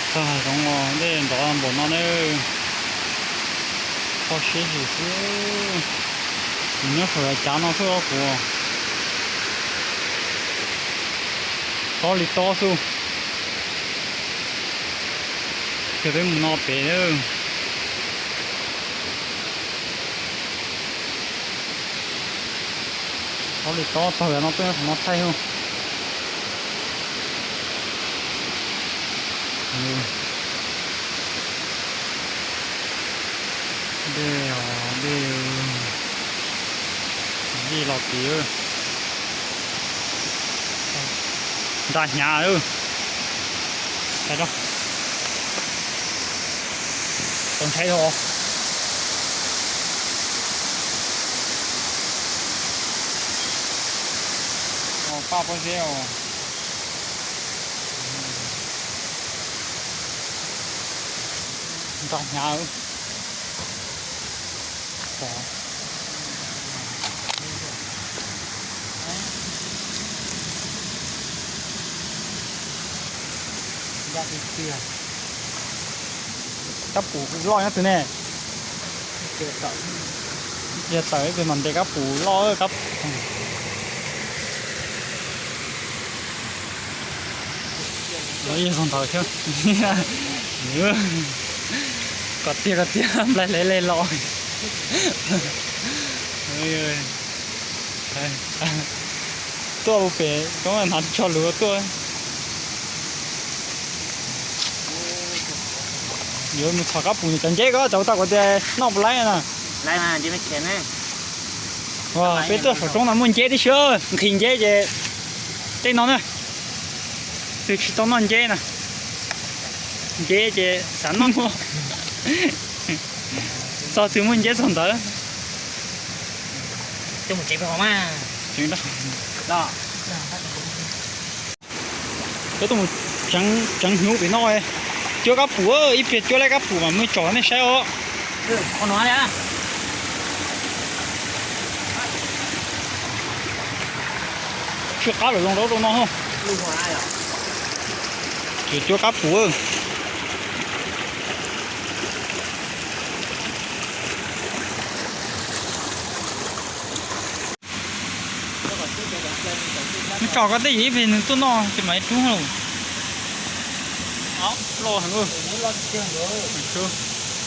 Txog zoov os, dej nrov npaum no na. Kho siab zim xwb. Kuv nyob saum yav cav no xwb os kuv. Tob li tob xwb. Ces peb mus no pem. Tob li tob, txog yav no tuaj nyob saum no thaij xwb. Dej, dej, dej los tid. Nra hnyav. Tau ntshai dhau. Paj pob zeb os. Nra hnyav. Kab pum loj nyob twg ne? Yog tawm ib pliag mam ntes kab pum loj kab. Los yog txog ntawd thiab. Kom tiag kom tiag, nplaig hle le los. Tuaj pem koj hnav tso lus tuaj. Yuav mus txhom kab pum, cov nceb ko cov tau kuv tias noj puas laib na. Peb tuaj saum roob no muaj nceb tib si, nqhis nceb ces tej no na. Twg tsis tau noj nceb na, nceb ces xav noj. Txog twg muaj nceb txog ntawd. Peb tuaj mus tseev hnyuv pem no, cuab kab pum, ib pliag cuab laib kab pum mas muaj tsom nej saib os. Tsw qab lawm zoo rau rau no. Cuab kab pum. Nws tso koj tej yim ib pliag nws tuaj noj ces mam ib rub lauj. Loj heev.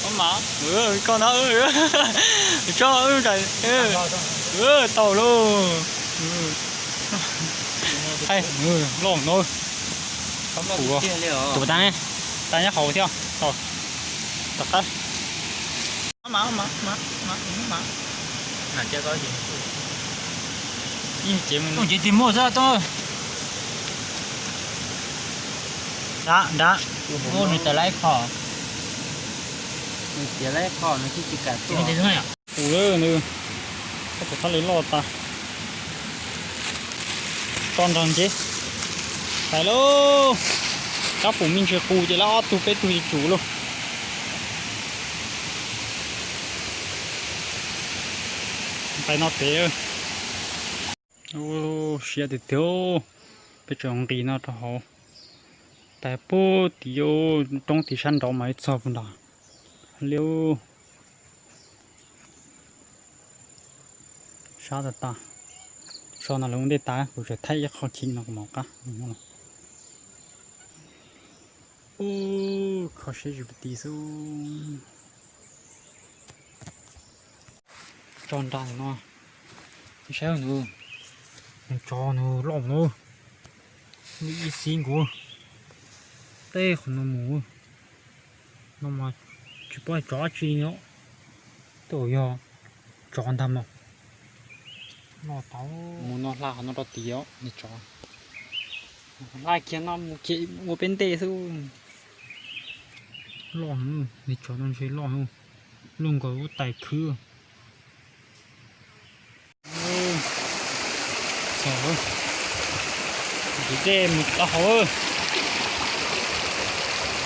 Koj na, koj na, tso, tau lauj. Loj no. Tus tas, tas nyob hauv thiab. Tom qab. Nrad, nrad. Nws tawm laib qho. Nws tawm laib qho, nws tsis kam tuaj. Qus lawm nws, kab pum thab li loj tas. Tso nrog nceb. Hais lauj, kab pum me ntsis qus ces lawv ob tug peb tug yuav tsum lauj. Nqis no pem. Siab tiag tiag, peb tseem nqis no rau hauv. Tais pug tim roob tim sab nraud mas ib txog puag nrad li. Sab tas tas. So no lawv ua ntej tas, kuv tseem thaij ib qho chim no kuv mam qab. Kho siab zim ti xwb. Tso nra no, saib nws, nws tsov nws loj na, nws ib xib nkaus, tej qhov no mus, no mas tsis paub tsov dab tsi no, tej zaum yog tsov ntag mas. Noj tau, mus no hla qhov no rau tid os, nws tsov hla kiag no mus kiag ua peb ntej xwb. Loj heev, nws tsov no ntshe loj heev, luaj nkaus lub tais khwb. Ntim dej mus tau hauv,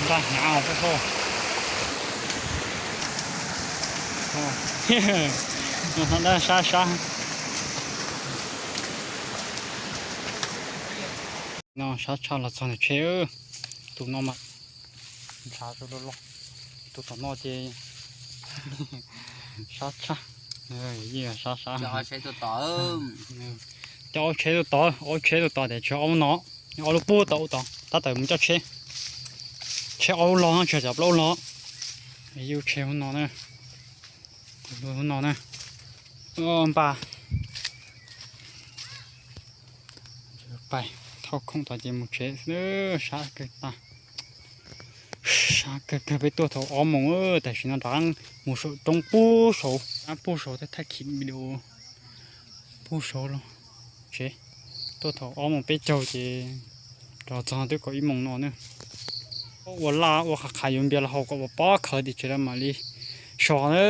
nqa hnyav os. Sab sab no, sab tshaj los txog ntawm tsheb. Tus no mas Ntshav loj loj, tuaj tom no ces sab tshaj, yeej sab sab. Coj ob tsheb tuaj tod, ob tsheb tuaj tod tias tsis ob lub no, ob lub puag tod ub tod, tab tom mus coj tsheb, tsheb ob lub log no tsis yog cov plaub log, yeej tsheb lub no na, lub no na, npaj. Pais thauj khoom tod ces mus tsev, sab kawg tag, sab kawg kawg. Peb tuaj thaum ob moos, tam sim no rov qab mus saum roob puag saud, puag saud thiab thaij khiv video puag saud los tsev. Tuaj thaum ob moos peb caug ces rov txog twb kaum ib moos no na. Ua laj ua qhov qhav yuav npias los haus kom pob pob khaws tim tsev lawm mam li so na.